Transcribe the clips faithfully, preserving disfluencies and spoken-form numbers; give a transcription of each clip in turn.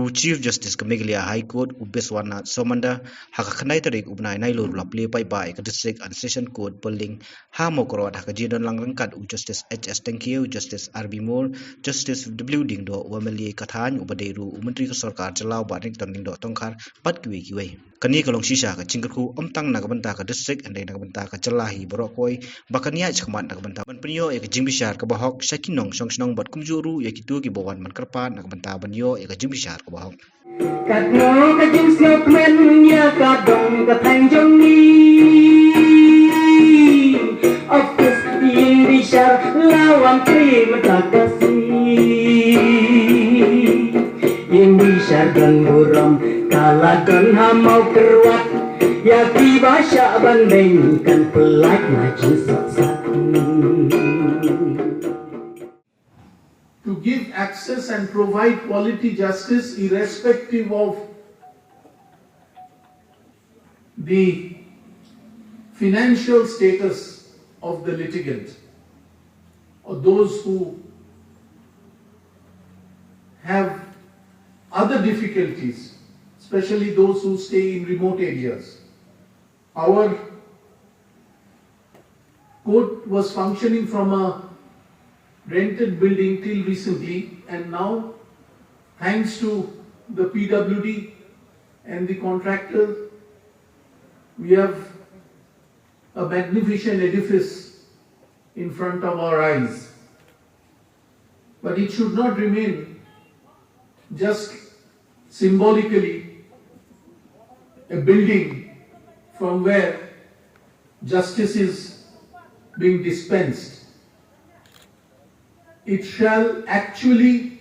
U Chief Justice ka Meghalaya High Court, u Biswanath Somanda, ha ka khyndai tarik u bnai Nailur u la plie paidbah ïa ka District and Session Court Building ha Mawkyrwat, ha ka jingdon lang ryngkat u Justice H S Tengkie, u Justice R B Moore, Justice W Diengdoh, u M L A ka thaiñ uba dei ruh u Myntri ka Sorkar Jylla u Bah Riingtone Lyngdoh Tongkhar, bad kiwei kiwei. Kane ka long shisha ka jingkyrkhu ym tang na ka bynta ka district, hynrei na ka bynta ka jylla hi baroh kawei, ba kan ïaid shakhmat na ka bynta ban pynïoh ïa ka jingbishar kaba hok sha ki nongshong shnong bad kumjuh ruh ïa kito kiba wan ban kyrpad na ka bynta ban ïoh ïa ka jingbishar kaba hok. Katno ka jingsngewkmen ïa ka dong ka thaiñ jong ngi. Of course, ïing bishar la wan plie mynta ka sngi. Ïing bishar don burom ka la don ha Mawkyrwat. Ïa kiba shah ban beiñ kan pyllait na jingsuk sak. To give access and provide quality justice irrespective of the financial status of the litigant or those who have other difficulties, especially those who stay in remote areas. Our court was functioning from a rented building till recently, and now, thanks to the P W D and the contractor, we have a magnificent edifice in front of our eyes. But it should not remain just symbolically a building from where justice is being dispensed. It shall actually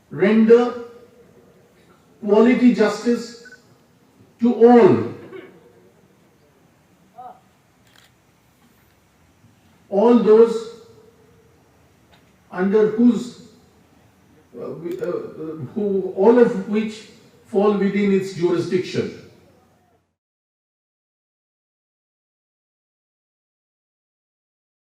render quality justice to all. All those under whose, uh, we- uh, uh, who, all of which fall within its jurisdiction.